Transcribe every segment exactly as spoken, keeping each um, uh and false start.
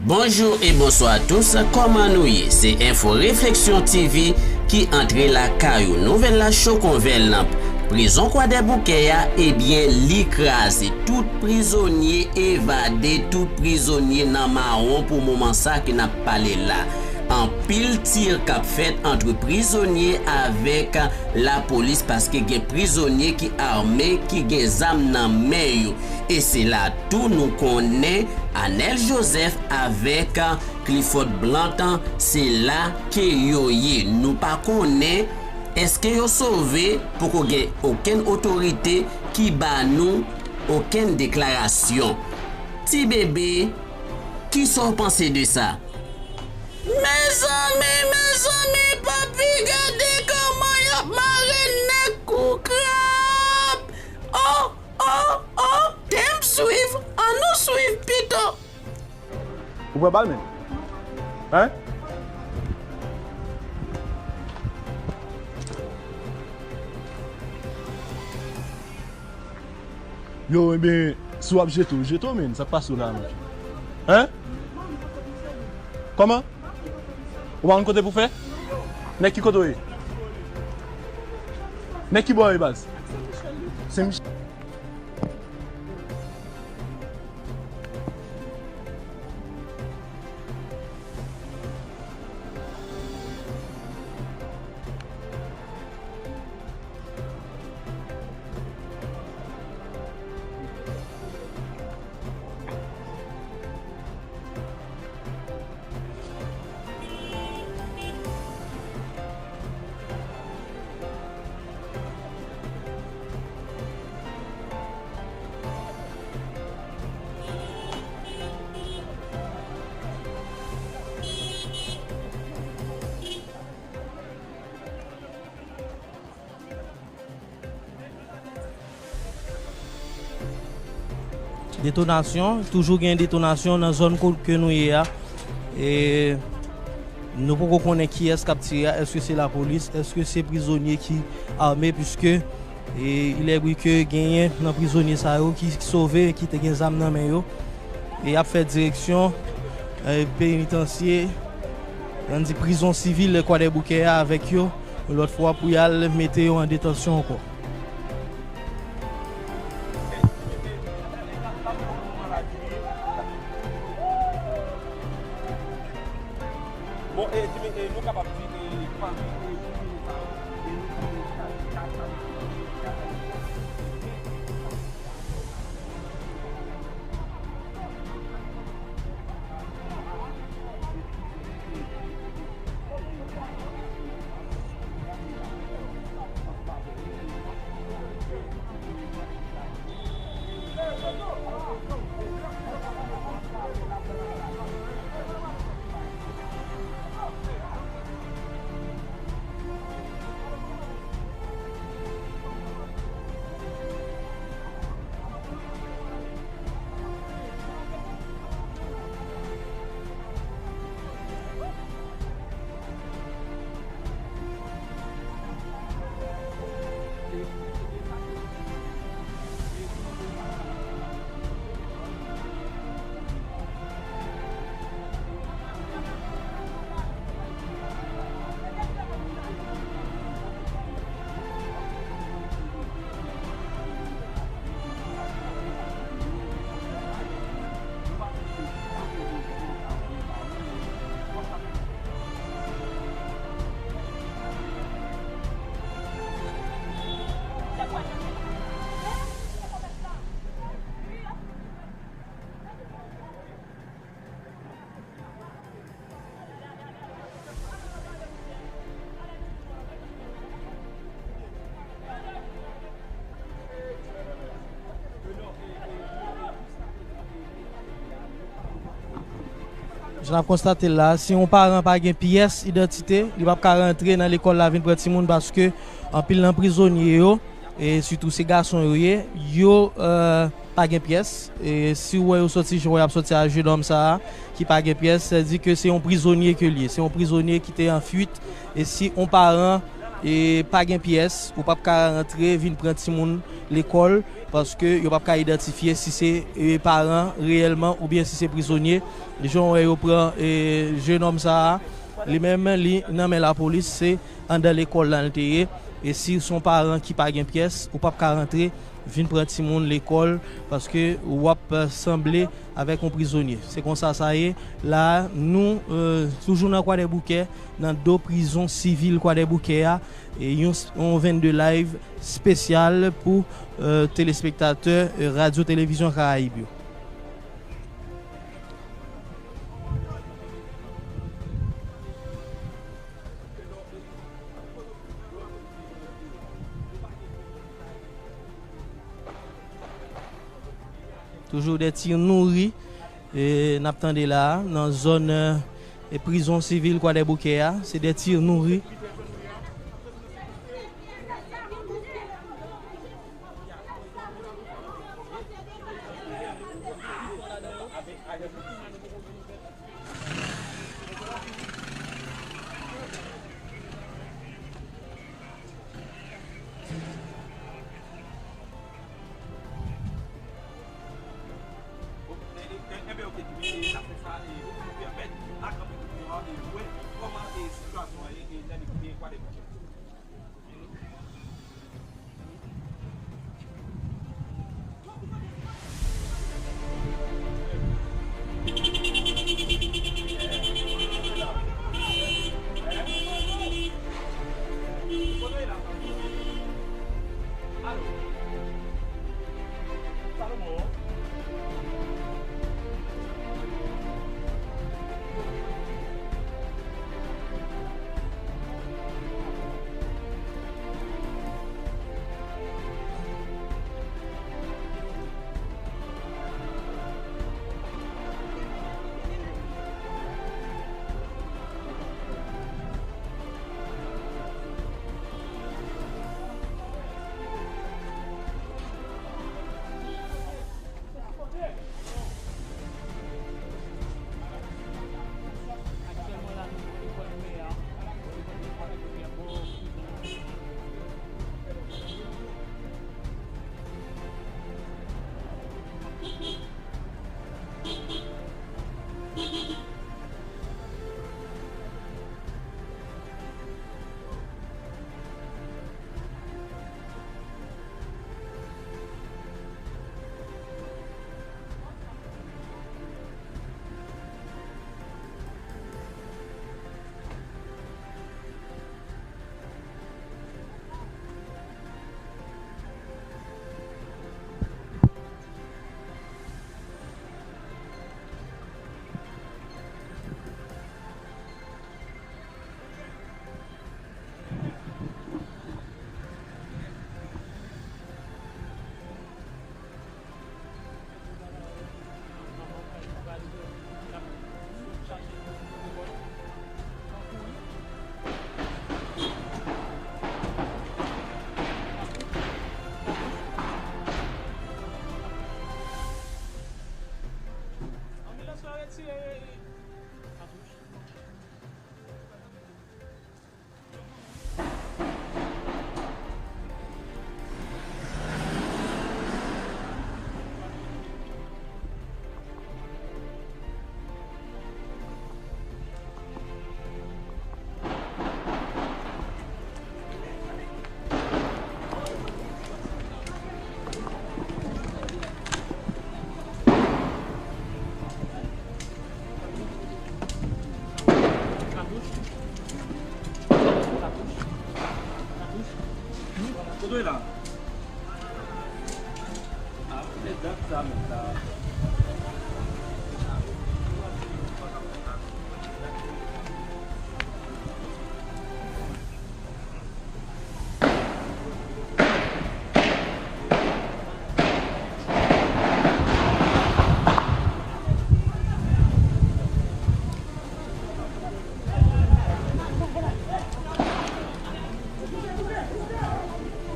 Bonjou e bonswa tous, kòman nou ye? Se Enfo Refleksyon T V ki antre lakay ou. Nouvèl la cho kon vèl lanp. Prizon Kwadèboukè a, ebyen, li kraze. Tout prizonye evade, tout prizonye nan mawon pou moman sa ke n ap pale la. Anpil tir k ap fèt ant prizonye avèk lapolis, paske gen prizonye ki ame, ki gen zam nan men yo. E se la tou nou konnen Anèl Joseph avèk Clifford Blanc, se la ke yo ye. Nou pa konnen èske yo sove, poko gen okenn otorite ki ba nou okenn deklarasyon. Ti bebe, kisa w panse de sa? Mezanmi, mezanmi, papi, gade kòman y ap mare nèg kou krab! Oh, oh, oh, te m swiv, ann nou swiv pito! Ou pran bal, men? Hein? Yo, ebyen, si w ap jete w, jete w, men. Sa k pase w la, men? Hein? Kòman? Ou pa konn kote pou fè? Nèg ki kote w ye? Nèg ki bò w ye, baz? Sen Michel. Detonasyon, toujou gen detonasyon nan zòn kot ke nou ye a. E nou poko konnen kiyès k ap tire a, èske se lapolis, èske se prizonye ki ame, piske, e, il est vrai ke genyen nan prizonye sa yo ki sove, ki te gen zam nan men yo. E y ap fè direksyon, e, penitansye, ann di prizon sivil Kwadèboukè a avèk yo, yon lòt fwa pou y al mete yo an detansyon ankò. Bon, e, di, e, nou kapab di, e, fanmi, e, nou, nou, nou, sa yo, e, nou, nou, nou, nou, nou, nou, nou, nou, nou, Jan n ap konstate l la, si yon paran pa gen pyès idantite, li p ap ka rantre nan lekòl la vin pran timoun, paske anpil nan prizonye yo, e sitou se gason yo ye, yo, e, pa gen pyès. E si w wè yo sòti jan w wè y ap sòti a, jennonm sa a ki pa gen pyès, sa di ke se yon prizonye ke l ye. Se yon prizonye ki te an fuit. E si yon paran E pa gen pyès, ou p ap ka rantre vin pran timoun lekòl, paske yo p ap ka idantifye si se, e, paran reyèlman oubyen si se prizonye. Jan w wè yo pran, e, jenòm sa a, li menm li nan men lapolis, se anndan lekòl la l te ye. E si w se yon paran ki pa gen pyès, ou p ap ka rantre vin pran timoun lekòl, paske w ap, e, sanble avèk yon prizonye. Se konsa sa ye. La a, nou, e, toujou nan Kwadèboukè, nan do prizon sivil Kwadèboukè a, e yon, yon vennde live espesyal pou, e, telespektatè, e, Radyo Televizyon Karayib yo. Toujou de ti nouri, e, n ap tande la a, nan zòn, e, prizon sivil Kwadèboukè a. Se de ti nouri.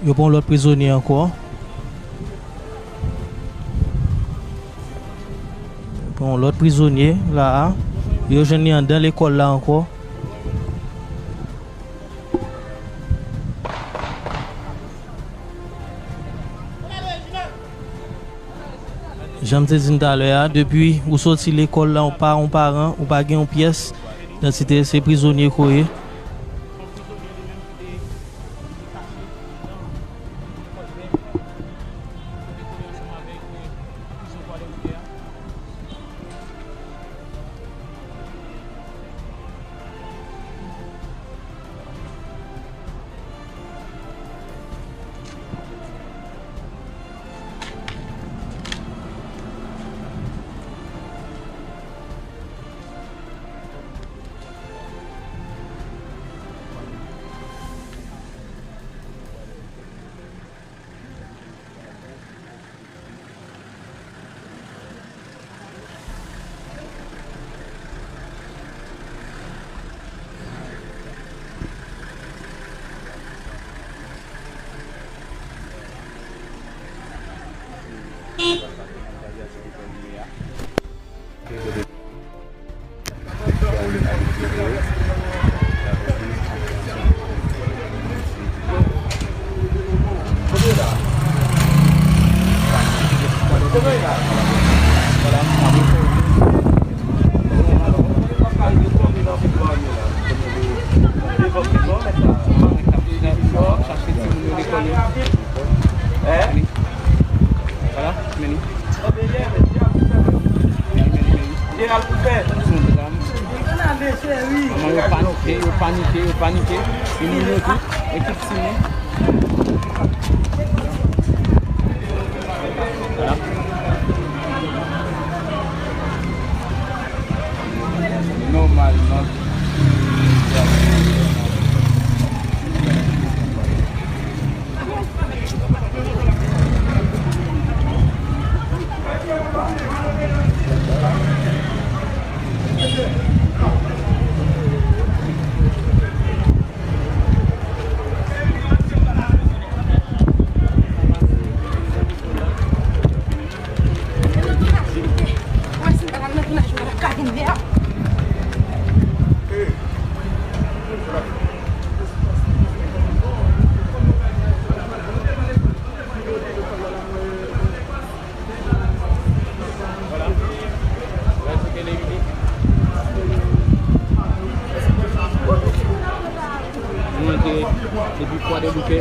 Yo pran yon lòt prizonye ankò. Yo pran yon lòt prizonye la a. Yo jwenn li anndan lekòl la ankò. Jan m te di n talè a, depi ou soti lekòl la, ou pa yon paran, ou pa gen yon pyès idantite, se prizonye ke w ye. Chache timoun yo lekòl yo. Vini. Vwala, vini. Vini, vini, vini. Sou dram. Manman yo panike, yo panike, yo panike. Vini, vini, vini. Ekip Simi. Vwala. Nòmalman. Nou antre depi Kwadèboukè.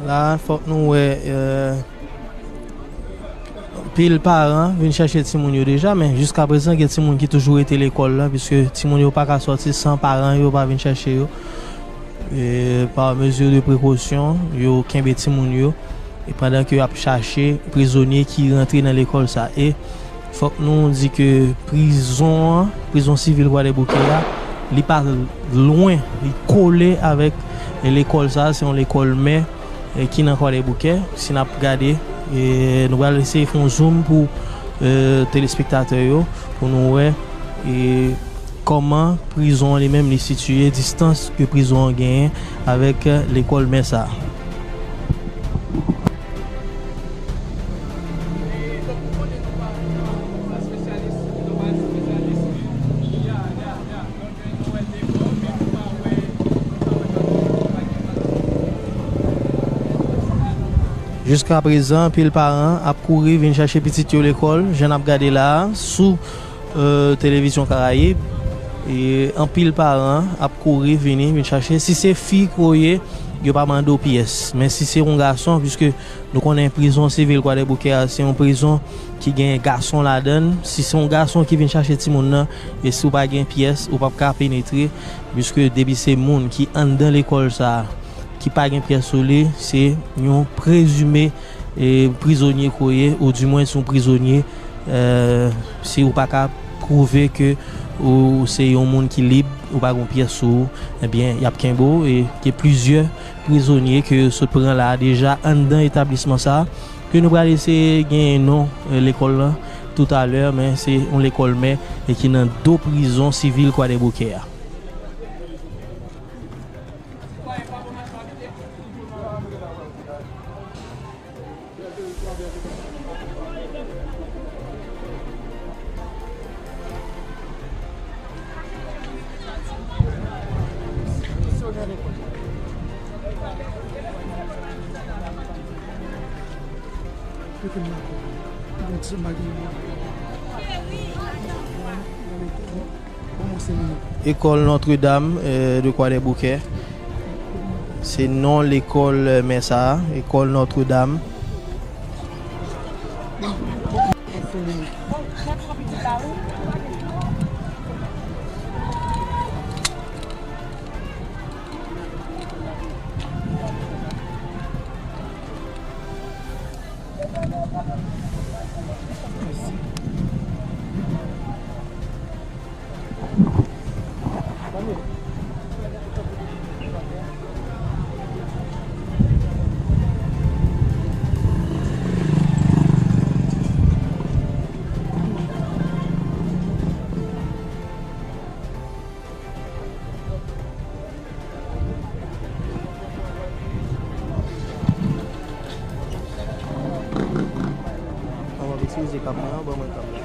La, fòk nou wè, euh, pil paran vin chèche timoun yo deja, men jiska prezan, gen timoun ki toujou rete lekòl la, piske timoun yo pa ka sòti san paran yo pa vin chèche yo. E, pa mezi de prekosyon, yo kenbe timoun yo, e pandan ke y ap chache prizonye ki rantre nan lekòl sa. E fòk nou di ke prizon an, prizon sivil Kwadèboukè a, li pa lwen, li kole avèk lekòl sa, se yon lekòl mè, e, ki nan Kwadèboukè. Si n ap gade, e, nou pral eseye fè yon zoom pou, e, telespektatè yo, pou nou wè, e, kòman prizon an li menm li sitiye, distans ke prizon an genyen avèk, e, lekòl mè sa a. Jiska prezan, anpil paran ap kouri vin chache pitit yo lekòl, jan n ap gade la a, sou, e, Televizyon Karayib. E anpil paran ap kouri vini, vin chache. Si se fi ke w ye, yo pa mande w pyès. Men si se yon gason, piske nou konnen prizon sivil Kwadèboukè a, se yon prizon ki gen gason ladan l. Si se yon gason ki vin chache timoun nan, e si w pa gen pyès, ou p ap ka penetre, piske depi se moun ki anndan lekòl sa a, ki pa gen pyès sou li, se yon prezime, e, prizonye ke w ye, oudimwen se yon prizonye, e, si ou pa ka pwouve ke ou se yon moun ki lib, ou pa gen pyès sou ou, ebyen, y ap kenbe w, e gen plizyè prizonye ke yo sot pran la a deja anndan etablisman sa a, ke nou pral eseye genyen non, e, lekòl lan toutalè, men se yon lekòl mè e ki nan do prizon sivil Kwadèboukè a. École Notre-Dame, euh, de Kwadèboukè. Se non lekòl, euh, mè sa a, École Notre-Dame. Mwen ap eskize kab mwen an, ban mwen kab la.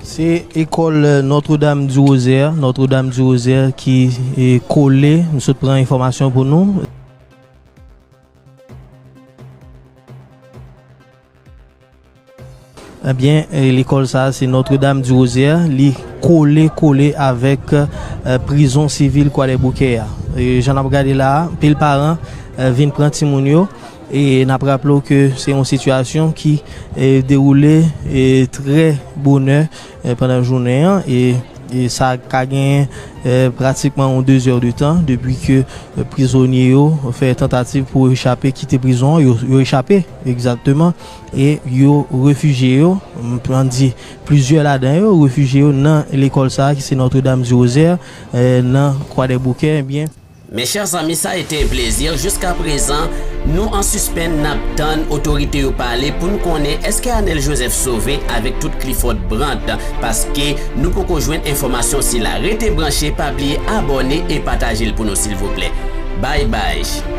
Se ekòl Notre-Dame du Rosaire, Notre-Dame du Rosaire ki, e, kole, m sot pran enfòmasyon pou nou. Ebyen, e, lekòl sa a, se Notre-Dame du Rosaire, li kole, kole avèk, e, prizon sivil Kwadèboukè a. E, jan n ap gade la a, anpil paran, e, vin pran timoun yo. E n ap raple w ke se yon sitiyasyon ki, e, dewoule, e, trè bonè, e, pandan jounen an. E E sa ka genyen eh, pratikman yon dezè de tan depi ke eh, prizonye yo fè tantativ pou yo echape, kite prizon an, yo, yo echape, egzakteman. E yo refijye yo, m pran di plizyè ladan yo, refijye yo nan lekòl sa a ki se Notre Dame du Rosaire, eh, nan Croix des Bouquets, ebyen, Mes chers amis, sa a été un plaisir. Jiska prezan, nou an sispenn, n ap tann otorite yo pale pou n konnen èske Anel Joseph sove avèk tout Clifford Brandt, paske nou poko jwenn enfòmasyon sila. Rete branche, pa bliye abòne e pataje l pou nou silvouplè. Bye bye.